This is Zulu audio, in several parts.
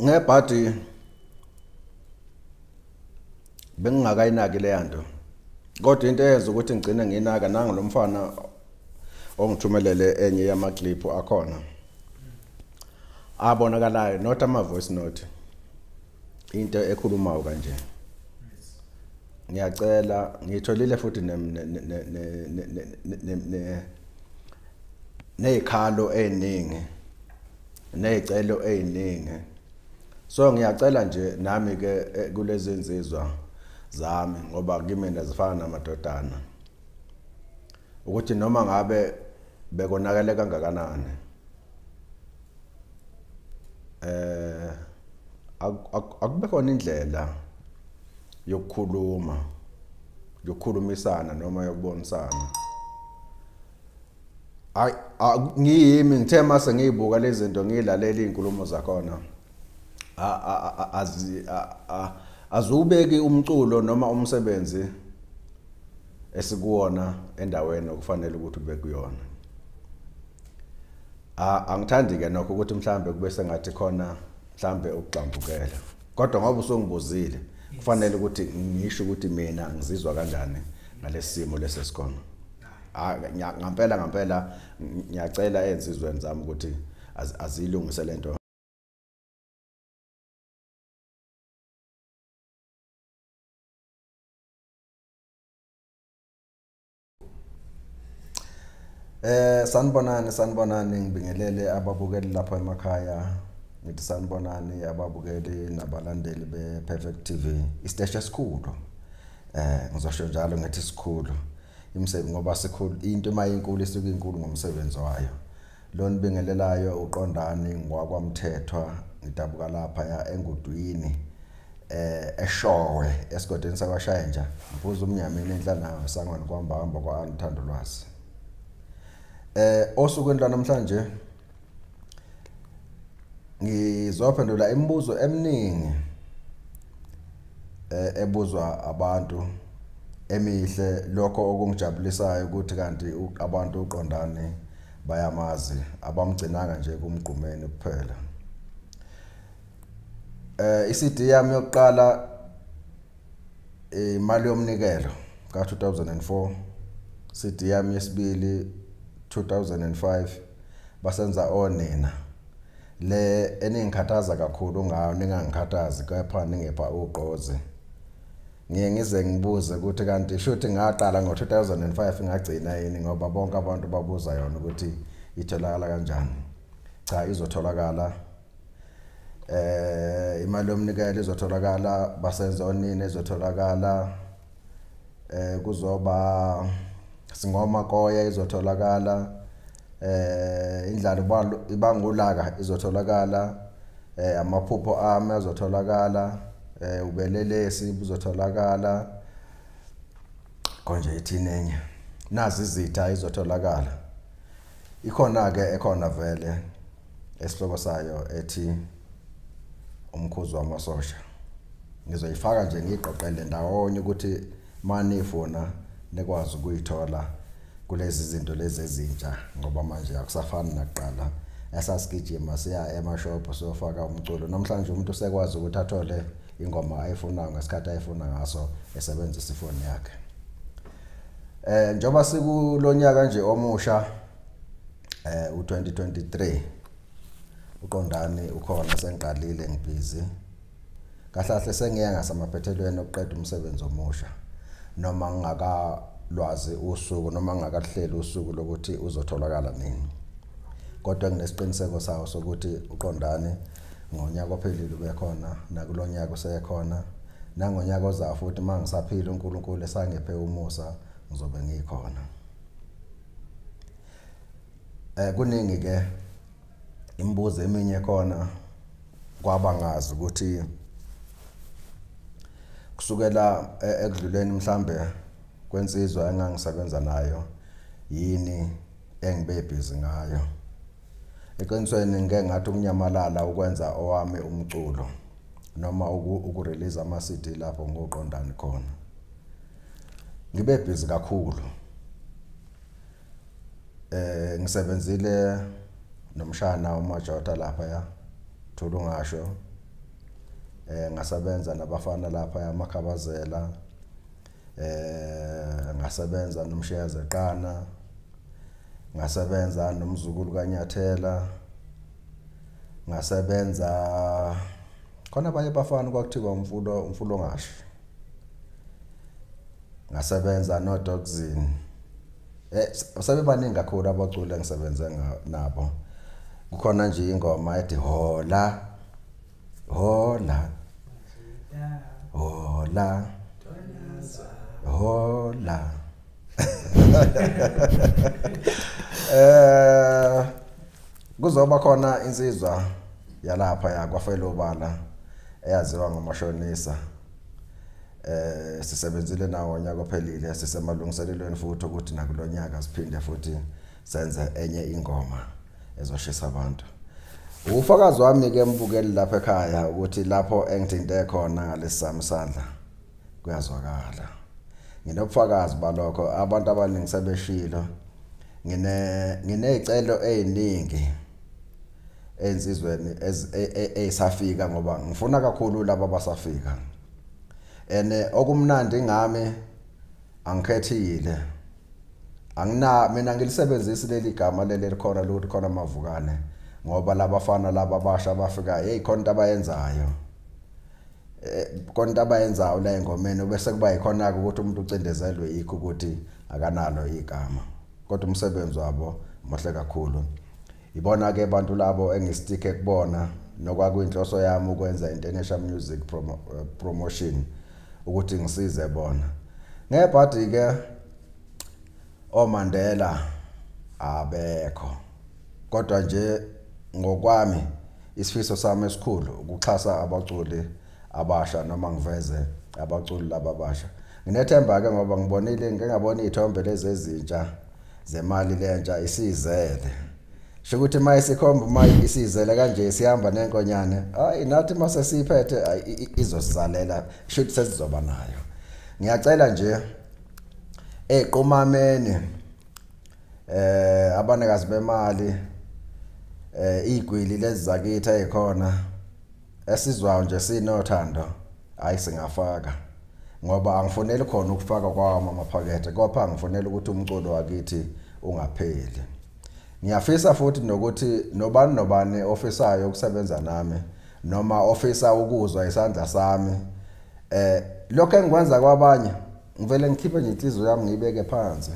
Ngebhadi bengingakayinaki le nto, kodwa into eyenza ukuthi ngigcine nginaka nangilomfana ongithumelele enye yamaclip akhona abonakalayo, not ama voice note, into ekhulumayo kanje. Ngiyacela, ngitholile futhi nezikhalo eziningi nezicelo eziningi, so ngiyacela nje nami ke kulezi insizwa zami, ngoba kimina zifana namadodana, ukuthi noma ngabe bekonakele kangakanani akube khona indlela yokukhuluma, yokukhulumisana noma yokubonisana. Ay, ngiyimi ngithe mase ngiyibuka lezi zinto, ngilalela izinkulumo zakhona, azubeki umculo noma umsebenzi esikuwona endaweni okufanele ukuthi ube kuyona. Angithandi ke nokho ukuthi mhlambe kube sengathi khona mhlambe ukugxambukela, kodwa ngoba usungibuzile kufanele ukuthi ngisho ukuthi mina ngizizwa kanjani ngalesimo lesesikhona. Ngampela ngampela ngiyacela ensizweni zami ukuthi azilungise lento. Sanibonani, sanibonani, ngibingelele ababukeli lapha emakhaya. Ngithi sanibonani ababukeli nabalandeli be-Perfect TV, isiteshi esikhulu. Ngizosho njalo ngithi sikhulu imisebenzi, ngoba sikhulu into mayinkulu isuke inkulu ngomsebenzi wayo. Lo nibingelelayo uQondani ngwakwaMthethwa, ngidabuka lapha ya eNgudwini, eShowe, esigodini sakwaShayenja, ngiphuza umnyameni enhlanayo sangweni kwambamba kwa-Uthando Lwazi. Osukwini lwanamhlanje ngizophendula imibuzo eminingi ebuzwa abantu emihle. Lokho okungijabulisayo ukuthi kanti abantu uQondani bayamazi, abamgcinanga nje kumgqumeni kuphela. I-CD yami yokuqala imali yomnikelo ka-2004, CD yami yesibili 2005, basenza onina. Le eningikhathaza kakhulu ngayo, ningangikhathazi kepha ningepha ugqozi. Ngiye ngize ngibuze ukuthi kanti shuthi ngaqala ngo-2005 ngagcina yini, ngoba bonke abantu babuza yona ukuthi itholakala kanjani. Cha, izotholakala. Imali yomnikelo izotholakala, basenza onina izotholakala, kuzoba singoma koya izotholakala, indlala ibangulaka izotholakala, amaphupho ami azotholakala, ubelelesi buzotholakala, konje ithini enye, nazi izitha izotholakala. Ikhona ke ekhona vele esihloko sayo ethi umkhuzi wamasosha. Ngizoyifaka nje ngiyiqoqele ndawonye ukuthi manifuna nikwazi ukuyithola kulezi zinto lezi ezintsha, ngoba manje akusafani nakuqala esasigijima siya emashophu siyofaka umculo. Namhlanje umuntu usekwazi ukuthi athole ingoma ayifunayo ngesikhathi ayifuna ngaso esebenzisa ifoni yakhe. Njengoba sikulonyaka nje omusha u2023, uQondani ukhona, sengiqalile ngibhizi. Kahle sengiya ngasemaphethelweni okuqeda umsebenzi omusha, noma ngingakalwazi usuku noma ngingakahleli usuku lokuthi uzotholakala nini, kodwa nginesiqiniseko sawo sokuthi uQondani ngonyaka ophelile ubekhona, nakulonyaka usekhona, nangonyaka ozayo futhi mangisaphila uNkulunkulu esangiphe umusa ngizobe ngikhona. Kuningi ke imibuzo eminye khona kwabangazi ukuthi kusukela ekudluleni mhlambe kwensizwa engangisebenza nayo yini engibe busy ngayo. Eqinisweni ngike ngathi ukunyamalala ukwenza owami umculo noma ukurelease ama CD lapho ngoQondani khona. Ngibe busy kakhulu. Ngisebenzile nomshana uMajota lapha ya Thulungasho, Ngasebenza nabafana lapha eMakhabazela, ngasebenza noMshiyazeqana, ngasebenza nomzukulu kaNyathela, ngasebenza khona abanye abafana kwakuthiwa umfulo ngashi, ngasebenza noDogzin. Sebebaningi kakhulu abaculi engisebenze nabo. Kukhona nje ingoma ethi hola hola hola hola. Kuzoba khona insizwa yalapha yakwaFelobala eyaziwa ngomashonisa. Sisebenzile nawo onyaka ophelile, sisemalungiselelweni futhi ukuthi nakulonyaka siphinde futhi senze enye ingoma ezoshisa abantu. Ufakazi wami ke mbukeli lapha ekhaya ukuthi lapho engithinte khona ngalesami sandla kuyazwakala. Nginobufakazi balokho, abantu abaningi sebeshilo. Nginezicelo eziningi ensizweni ezisafika ngoba ngifuna kakhulu laba abasafika. Ene okumnandi ngami angikhethile. Angina mina ngilisebenzisi leli gama leli likhona lokuthi khona amavukane, ngoba labafana laba abasha abafika hey khona into abayenzayo. Khona into abayenzayo la engomeni, bese kuba yikhona ke ukuthi umuntu ucindezelwe yikho ukuthi akanalo igama. Kodwa umsebenzi wabo muhle kakhulu. Ibona ke abantu labo engisticke kubona, nokwakuyinhloso yami ukwenza international music promotion ukuthi ngisize bona. Ngebhadi ke oMandela abekho, kodwa nje ngokwami isifiso sami esikhulu ukuxhasa abaculi abasha noma ngiveze abaculi laba abasha. Nginethemba ke ngoba ngibonile, ngike ngabona izithombe lezi ezintsha zemali lentsha isizele. Sho ukuthi mayisikhomba mayi isizele kanje sihamba nenkonyane, hayi nathi mase siphethe izosizalela, shuthi sesizoba nayo. Ngiyacela nje eqhumameni abanikazi bemali, igwili lezi zakithi ezikhona esizwayo nje sinothando, hayi singafaka, ngoba angifoneli khona ukufaka kwami amaphakethe, kodwa ngifonela ukuthi umculo wakithi ungapheli. Ngiyafisa futhi nokuthi nobani nobani ofisayo ukusebenza nami noma ofisa ukuzwa isandla sami, lokho engikwenza kwabanye ngivele ngikhiphe nje inhliziyo yami ngiyibeke phansi,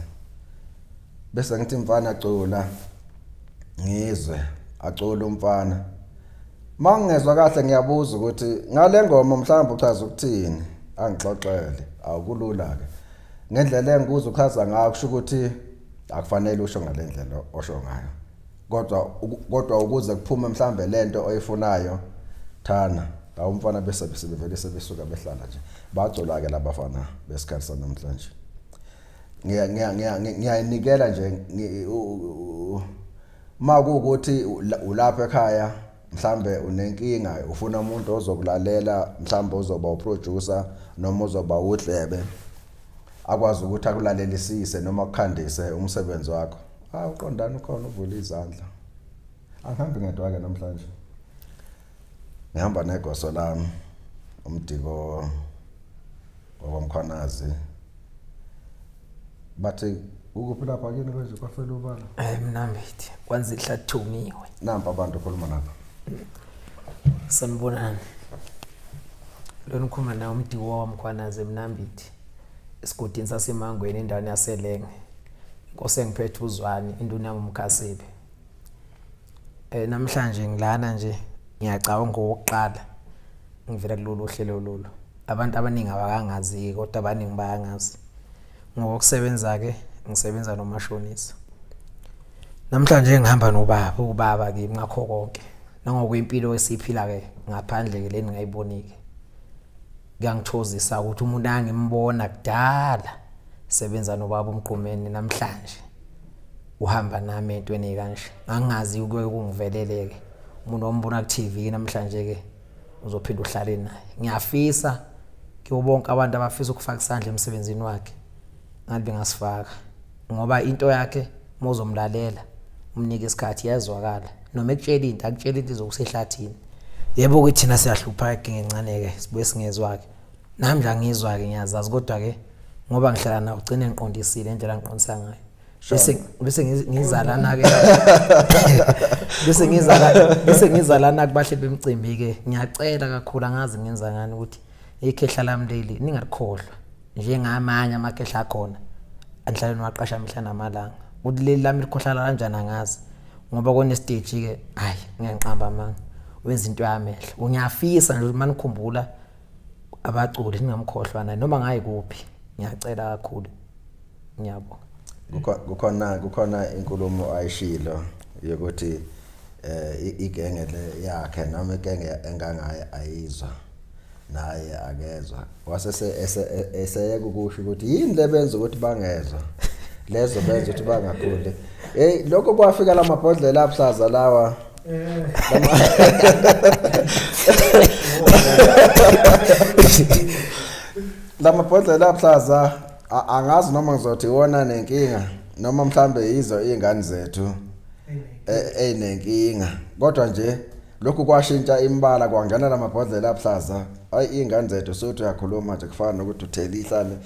bese ngithi mfana cula, ngizwe acula umfana. Mangingezwa kahle ngiyabuza ukuthi ngale ngoma mhlawumbe uchaza ukuthini, angixoxele. Awukulula ke ngendlela engikuza uchaza ngayo, kusho ukuthi akufanele usho ngalendlela osho ngayo, kodwa ukuze kuphume mhlambe lento oyifunayo thana la umfana bese bevele sebesuka behlala nje. Bacula ke labafana besikhathi sanamhlanje. Ngiyayinikela nje makuwukuthi ulapha ekhaya mhlambe unenkinga, ufuna umuntu ozokulalela, mhlambe ozoba uproducer noma ozoba udlebe akwazi ukuthi akulalelisise noma akukhandise umsebenzi wakho, uqondana ukhona uvula izandla. Angihambi ngedwa ke namhlanje, ngihamba negoso lami umdiko wakwaMkhwanazi. Bathi ukuphi lapha kini kanje kwaFelobala? Mnambithi kwanzihla thungiwe. Nampa abantu okhuluma nabo. Sanibonani. Lona ukhuluma naye umdiko wakwaMkhwanazi eMnambithi, esigodini saseMangweni endaweni yaseLenge. Inkosi engiphethe uZwane, induna yami uMkhasibe. Namhlanje ngilana nje ngiyacabanga ngokuqala ngivela kulolu hlelo lolu. Abantu abaningi abakangazi kodwa abaningi bayangazi. Ngokusebenza ke ngisebenza nomashonisa. Namhlanje ngihamba nobaba, ubaba kimi ngakho konke. Nangokwempilo esiphila ke ngaphandle ke leni ngayibonike. Kuyangithozisa ukuthi umuntu angimbona kudala sebenza nobaba uMgqumeni namhlanje uhamba nami entweni kanje. Angazi ukuye kungiveleleke. Umuntu ombona ku TV namhlanje ke uzophinda uhlale naye. Ngiyafisa kubo bonke abantu abafisa ukufaka isandla emsebenzini wakhe ngathi bengasifaka, ngoba into yakhe mozomlalela umnike isikhathi iyazwakala, noma ekutshela into akutshela into izokusehlathini. Yebo ukuthi thina siyahlupha ngencane ke sibuye singezwa ke. Nami nje angizwa ke ngiyazazi kodwa ke ngoba ngihlala nawe ugcine ngiqondisile indlela ngiqondisa ngayo. Bese ngizalana ke bese ngizalana kubahle bemcimbi ke ngiyacela kakhulu angazi ngenza ngani ukuthi ikhehla lami leli ningalikhohlwa njengamanye amakhehla akhona anhlale niwaqasha mihla namalanga ukuthi leli lami likhohlala kanjani angazi ngoba kone stage ke hayi ngiyanqamba amanga wenza into yamehlo ngiyafisa nje ukuthi manikhumbula abaculi ningamkhohlwa naye noma ngayi kuphi ngiyacela kakhulu ngiyabonga. Kukhona inkulumo ayishilo yokuthi igenge le yakhe noma igenge engangaye ayizwa naye akezwa wase eseyeka ukusho ukuthi yini lebenza ukuthi bangezwa lezo benza ukuthi bangakhuli. Hey lokho kwafika lamabhodlela abuhlaza lawa lamabhodlela abuhlaza angazi noma ngizothi iwona nenkinga noma mhlambe yizo izingane zethu eyinenkinga kodwa nje lokhu kwashintsha imbala kwangena lamabhodlela abuhlaza. Hayi izingane zethu sothi uyakhuluma nje kufana nokuthi uthela ihlane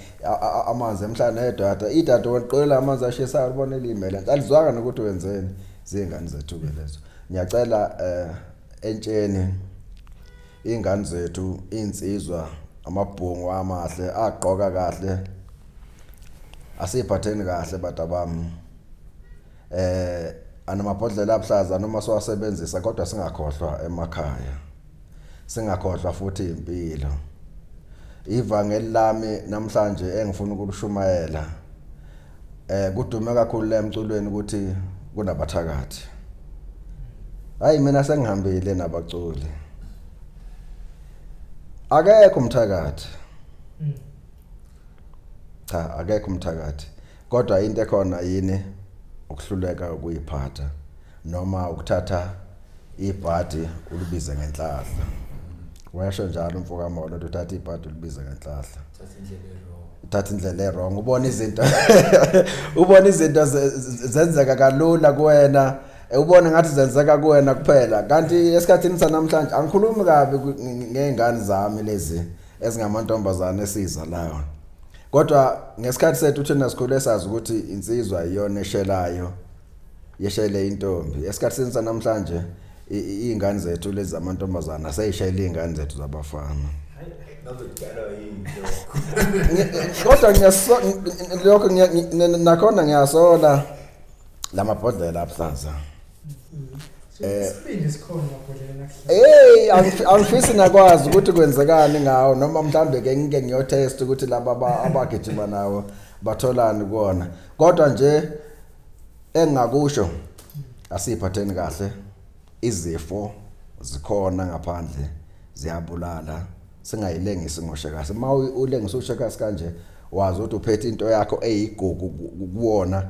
amanzi emhlane edada idada weqela amanzi ashisayo ubone limele alizwanga nokuthi wenzeni. Zingane zethu ke lezo. Ngiyacela entsheni izingane zethu insizwa amabhungu amahle agqoka kahle asiphatheni kahle badabami anamabhodlela abuhlaza noma siwasebenzisa kodwa singakhohlwa emakhaya singakhohlwa futhi impilo. Ivangeli lami namhlanje engifuna ukulishumayela kudume kakhulu lemculweni ukuthi kunabathakathi. Hayi mina sengihambile nabaculi akekho umthakathi. Cha akekho umthakathi kodwa into ekhona yini ukuhluleka ukuyiphatha noma ukuthatha ibhadi ulibize ngenhlahla. Wayesho njalo umfoka Molo uthatha ibhadi ulibize ngenhlahla uthatha indlela e-wrong ubona izinto ubona izinto zenzeka kalula kuwena ubone ngathi zenzeka kuwena kuphela kanti esikhathini sanamhlanje angikhulumi kabi ngezingane zami lezi ezingamantombazane esiza lawo kodwa ngesikhathi sethu thina sikhule sazi ukuthi insizwa iyona eshelayo yeshele intombi. Esikhathini sanamhlanje izingane zethu lezi zamantombazana seyishela izingane zethu zabafana. Kodwa lokho nakhona ngiyasola lamabhodlela abuhlaza. Isibindi sikhona mabhodlela nakuhlaza. Hey angifisi nakwazi ukuthi kwenzekani ngawo noma mhlambe ke ngike ngiyotest ukuthi laba abagijima nawo batholani kuona. Kodwa nje engingakusho asiphatheni kahle izifo zikhona ngaphandle ziyabulala singayilengisi ngoshekasi. Uma ulengisa ushekasi kanje wazi ukuthi uphethe into yakho eyigugu kuwona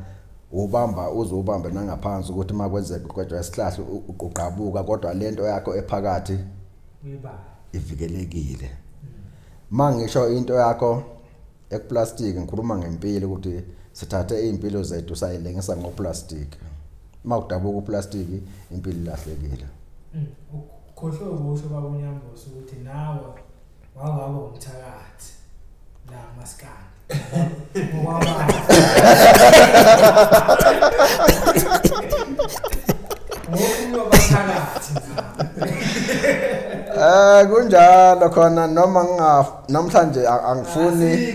ubamba uzobamba nangaphansi ukuthi makwenzeka uqedwa isihlahla uqhabuka kodwa lento yakho ephakathi ivikelekile. Mangisho into yakho ekuplastic ngikhuluma ngempilo ukuthi sithathe impilo zethu sayilengisa ngoplastic. Makudabuka uplastic impilo ilahlekile. Ukhohlwe ukusho baba uNyambose ukuthi nawe wawaba umthakathi la maskandi. Kunjalo khona noma namhlanje angifuni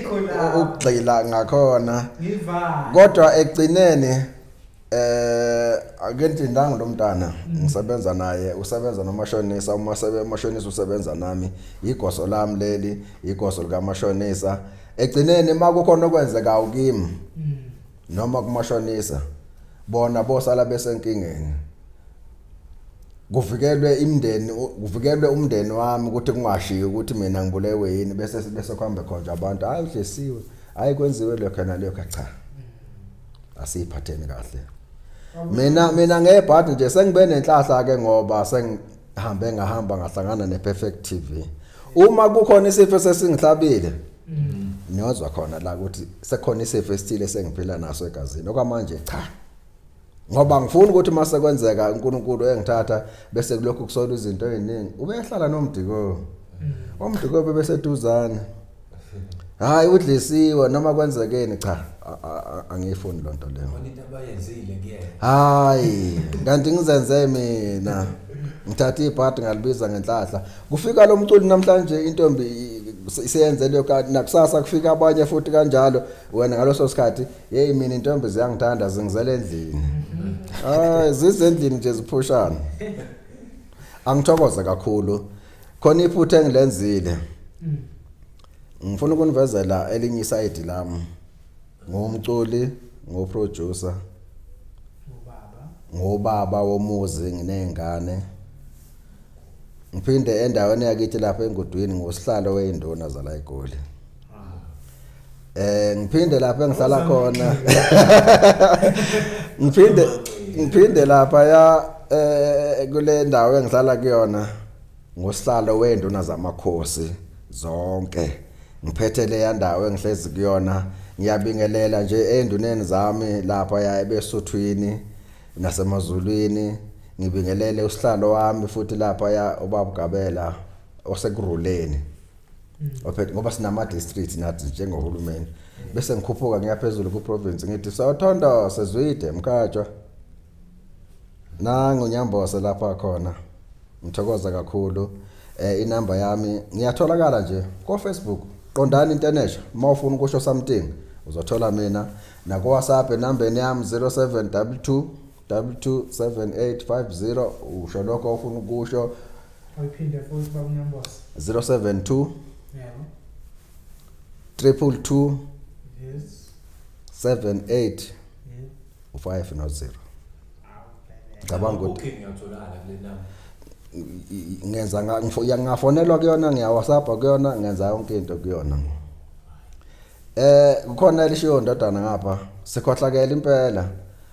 ukugxila ngakhona kodwa ekugcineni akentindanga lo mntana ngisebenza naye usebenza nomashonisa uma mashonisa usebenza nami igoso lami leli igoso likamashonisa. Egcineni makukhona okwenzeka kimi noma kumashonisa bona bosala besenkingeni kuvikelwe imndeni kuvikelwe umndeni wami ukuthi kungashiyi ukuthi mina ngibulewe yini bese kuhambe khonje abantu hayi udlesiwe hayi kwenziwe lokho nalokho. Cha asiphatheni kahle. Mina ngebhadi nje sengibe nenhlahla ke ngoba sengihambe ngahamba ngahlangana nePerfect TV. Uma kukhona isifo sesingihlabile niyozwa khona la ukuthi sekhona isifo esithile sengiphila naso egazini okwamanje cha Ngoba ngifuna ukuthi mase kwenzeka uNkulunkulu engithatha bese kulokhu kusola izinto eziningi. Ubehlala noMdiko. UMdiko bebeseduzane. Hayi udlisiwe noma kwenzekeni, cha angiyifuni lonto leyo. Into abayenzile kuyena. Hayi, kanti ngizenze mina. Ngithatha ibhadi ngalibiza ngenhlahla. Kufika lo mculi namhlanje intombi iseyenzele kanti nakusasa kufika abanye futhi kanjalo. Wena ngaloso sikhathi hey mina intombi ziyangithanda zingizele endlini. Hayi zizendlini nje ziphushana. Angithokoza kakhulu. Khona iphutha engilenzile. Ngifuna ukunivezela elinye isayidi lami. Ngumculi, ngoproducer, ngobaba womuzi, nginezingane. Ngiphinde endaweni yakithi lapha eNgudwini ngosihlalo weinduna zala eGoli. Ngiphinde lapha engihlala khona. Ngiphinde lapha ya kule ndawo engihlala kuyona ngosihlalo weinduna zamakhosi zonke. Ngiphethe le ndawo engihlezi kuyona, ngiyabingelela nje enduneni zami lapha ya ebeSuthwini naseMazulwini. Ngibingelele usihlalo wami futhi lapha ya ubaba Gabela osekuruleni. Ophethe ngoba sinama districts nathi njengohulumeni. Bese ngikhuphuka ngiyaphezulu ku province ngithi sawuthondo sezwide Mkhatshwa. Nangu uNyambose lapha khona. Ngithokoza kakhulu. Inamba yami ngiyatholakala nje ko Facebook. Qondani International mawufuna ukusho something uzothola mina na ku WhatsApp enambeni yami 0722 227850 usho lokho ofuna ukusho. Ayiphinde futhi baba uNyambose. 072 yebo 222 yes 78 yeah 5 no 0. Ngicabanga ukuthi ngiyatholakala kule namba. Ngenza ngafonelwa kuyona, ngiya WhatsApp kuyona, ngenza yonke into kuyona. Kukhona elishiyo ndodana ngapha, sikhohlakele impela.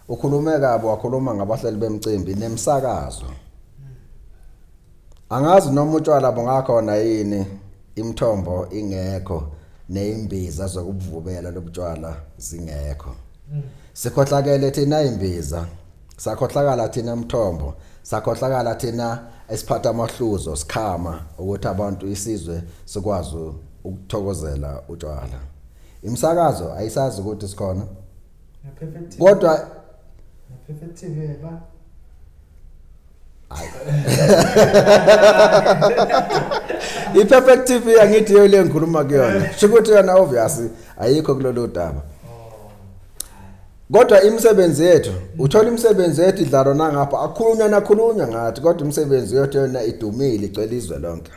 Ukhulume kabi wakhuluma ngabahleli bemcimbi nemsakazo. Angazi noma utshwala bungakhona yini, imithombo ingekho nezimbiza zokubuvubela lobutshwala zingekho. Sikhohlakele thina imbiza, sakhohlakala thina mthombo, sakhohlakala thina esiphatha amahluzo sikhama ukuthi abantu isizwe sikwazi ukuthokozela utshwala. Imsakazo ayisazi ukuthi sikhona. Kodwa Perfect TV ba. I-Perfect TV angithi iyo le ngikhuluma kuyona. Sho ukuthi yona obviously ayikho kulolu daba. Kodwa imisebenzi yethu, uthola imisebenzi yethu idlalwa nangapha, akhulunywa nakhulunywa ngathi kodwa imisebenzi yethu yona idumile igcwele izwe lonke.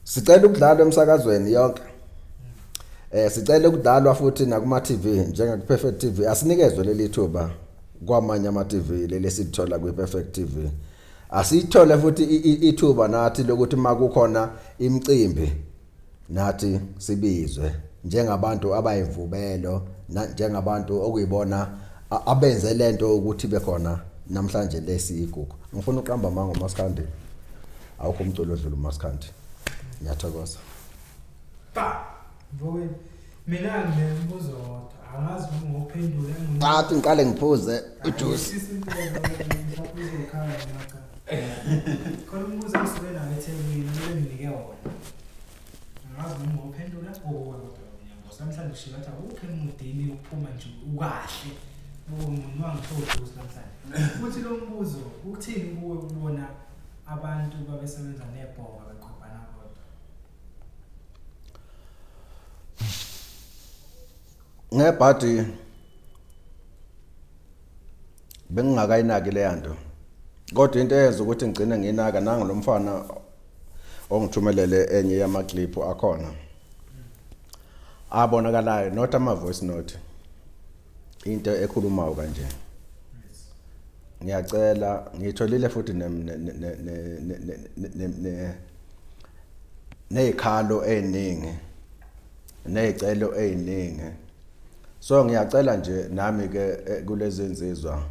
Sicela ukudlalwa emsakazweni yonke. Sicela ukudlalwa futhi nakuma TV njenga ku Perfect TV. Asinikezwe leli thuba kwamanye ama TV leli sithola ku Perfect TV. Asithole futhi ithuba nathi lokuthi makukhona imicimbi nathi sibizwe njengabantu abayivubelo, njengabantu okuyibona abenze lento ukuthi bekhona namhlanje lesi igugu. Ngifuna uqamba amanga uMaskandi. Awukho umculo odlula uMaskandi. Ngiyathokoza. Ba Mfowethu, mina nginembuzo wodwa, angazi ngophendula Ngathi ngiqale ngiphuze ujuice. Khona umbuzo engisuke nawo eThekwini benginike wona. Angazi ngophendula okodwa uNyambose. Namhlanje ngishiya ngathi awukho emudini uphuma nje ukahle. Umuntu wangisho ujuice namhlanje. Futhi lo mbuzo ukuthini kuwe ukubona abantu babesebenza nebhonga beqhubana kodwa? Ngebhadi bengingakayinaki le yanto. Kodwa into eyenza ukuthi ngigcine nginaka nangu lo mfana ongithumelele enye yama clip akhona. Abonakalayo not ama voice note. Into ekhulumayo kanje. Ngiyacela ngitholile futhi nezikhalo eziningi nezicelo eziningi. So ngiyacela nje nami ke kulezi insizwa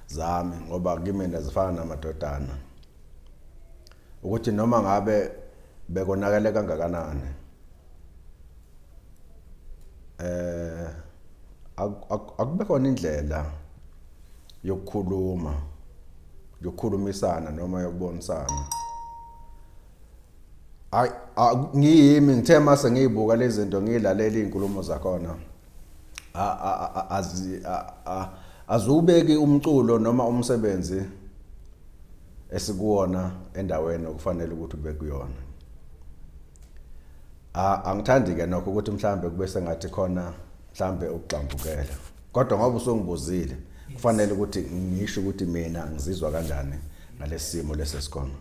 zami ngoba kimina zifana namadodana ukuthi noma ngabe bekonakele kangakanani akube khona indlela yokukhuluma, yokukhulumisana noma yokubonisana. Ay, ngiyimi ngithe mase ngiyibuka lezi zinto, ngilalela izinkulumo zakhona, azubeki umculo noma umsebenzi esikuwona endaweni okufanele ukuthi ube kuyona. Angithandi ke nokho ukuthi mhlambe kube sengathi khona mhlambe ukugxambukela, kodwa ngoba usungibuzile kufanele ukuthi ngisho ukuthi mina ngizizwa kanjani ngalesimo lesesikhona.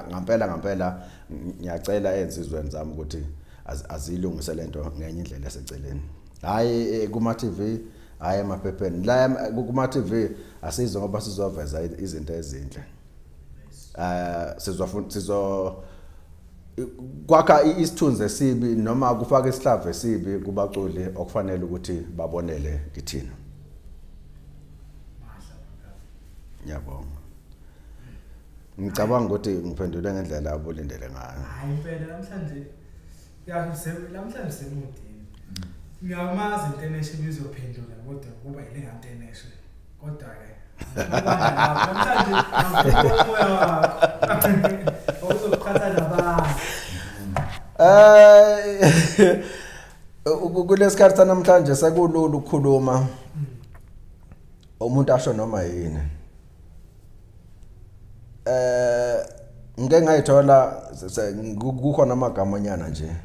Ngampela ngiyacela ensizweni zami ukuthi azilungise lento ngenye indlela eseceleni, hayi kuma TV, hayi emaphepheni. La kuma TV asizwe ngoba sizoveza izinto ezinhle, sizo kwakha isithunzi esibi noma kufaka isihlava esibi kubaculi okufanele ukuthi babonele kithina. Ngiyabonga. Ngicabanga ukuthi ngiphendule ngendlela abulindele ngayo. Hayi impela namhlanje namhlanje semudini. Ngiyamazi into ibizophendula kodwa kuba ile nto kodwa ke namhlanje umoya wakho uzoqhatha nabantu. Kulesikhathi namhlanje sekulula ukukhuluma, umuntu asho noma yini. Ngike ngayithola kukhona amagama nyana nje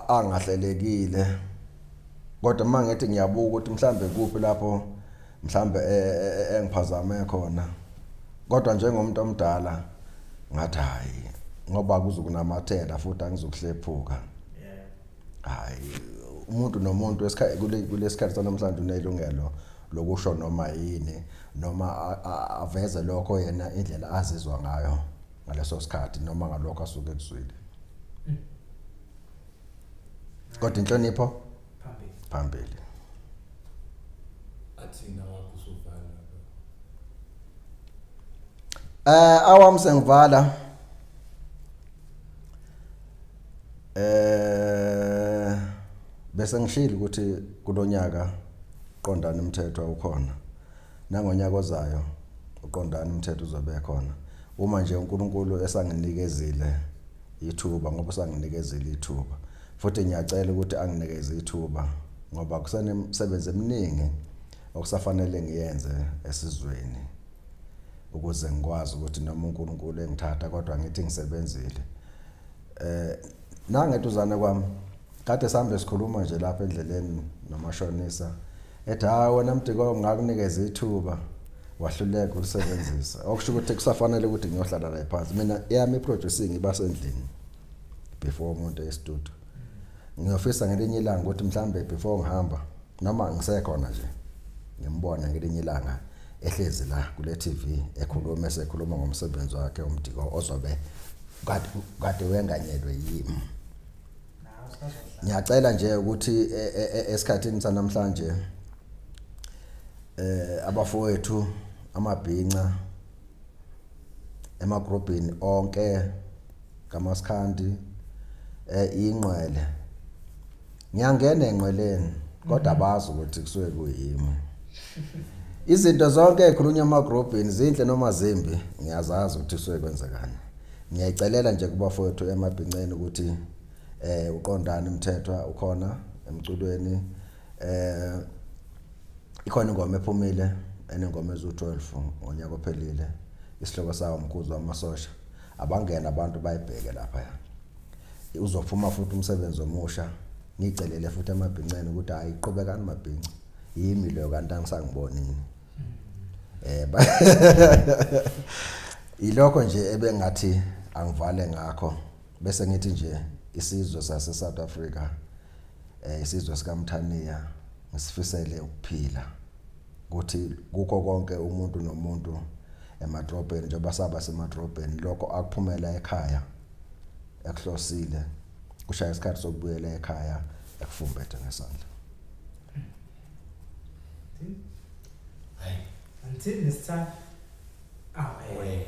angahlelekile, kodwa mangithi ngiyabuka ukuthi mhlambe kuphi lapho mhlambe engiphazame khona, kodwa njengomuntu omdala ngathi hayi, ngoba kuzokunamathela futhi angizokuhlephuka. Hayi, umuntu nomuntu kulesikhathi sanamhlanje unelungelo lokusho noma yini, noma aveze lokho yena indlela azizwa ngayo ngaleso sikhathi noma ngalokho asuke ekuzwile. Kodwa inhlonipho phambili. Athina wakho usuvala. Awami sengivala. Bese ngishilo ukuthi kulonyaka uqondana umthetho ukhona, nangonyaka ozayo uqondana umthetho uzobe khona. Uma nje uNkulunkulu esanginikezile ithuba, ngoba usanginikezile ithuba, futhi ngiyacela ukuthi anginikeze ithuba ngoba kusenemisebenzi eminingi okusafanele ngiyenze esizweni ukuze ngikwazi ukuthi noma uNkulunkulu engithatha kodwa ngithi ngisebenzile. Nangeduzane kwami kade sihambe sikhuluma nje lapha endleleni nomashonisa, ethi hayi wena Mdiko ngakunikeza ithuba wahluleka ukusebenzisa, okusho ukuthi kusafanele ukuthi ngiyohlala la phansi. Mina yami iproducing iba sendlini before umuntu e-studio. Ngiyofisa ngelinye ilanga ukuthi mhlambe before ngihamba noma ngisekhona nje ngimbone ngelinye ilanga ehlezi la kule TV ekhuluma, esekhuluma ngomsebenzi wakhe uMdiko ozobe kade wenganyelwe yimi. Ngiyacela nje ukuthi esikhathini sanamhlanje abafowethu amabhinca emagrupini onke kaMasikhandi, ingqwele, ngiyangena engqweleni kodwa abazi ukuthi kusuke kuyimi. Izinto zonke ekhulunywa emagrupini zinhle noma zimbi ngiyazazi ukuthi kusuke kwenzekani. Ngiyayicelela nje kubafowethu emabhinceni ukuthi uqondana umthetho ukhona emculweni, ikhona ingoma ephumile enengoma ezu-12 ngonyaka ophelile, isihloko sawo Umkhuzi Wamasosha. Abangena abantu bayibheke lapha, uzophuma futhi umsebenzi omusha. Ngicelele futhi emabhinceni ukuthi hayi qhubekani mabhinca, yimi leyo kanti angisangibonini. Ilokho nje ebengathi angivale ngakho, bese ngithi nje isizwe sase South Africa, isizwe sikaMthaniya, ngisifisele ukuphila, ukuthi kukho konke umuntu nomuntu emadrobheni, njengoba saba semadrobheni, lokho akuphumela ekhaya ekuhlosile, kushaya isikhathi sokubuyela ekhaya ekufumbethe ngesandla. Hayi, until next time. Awe.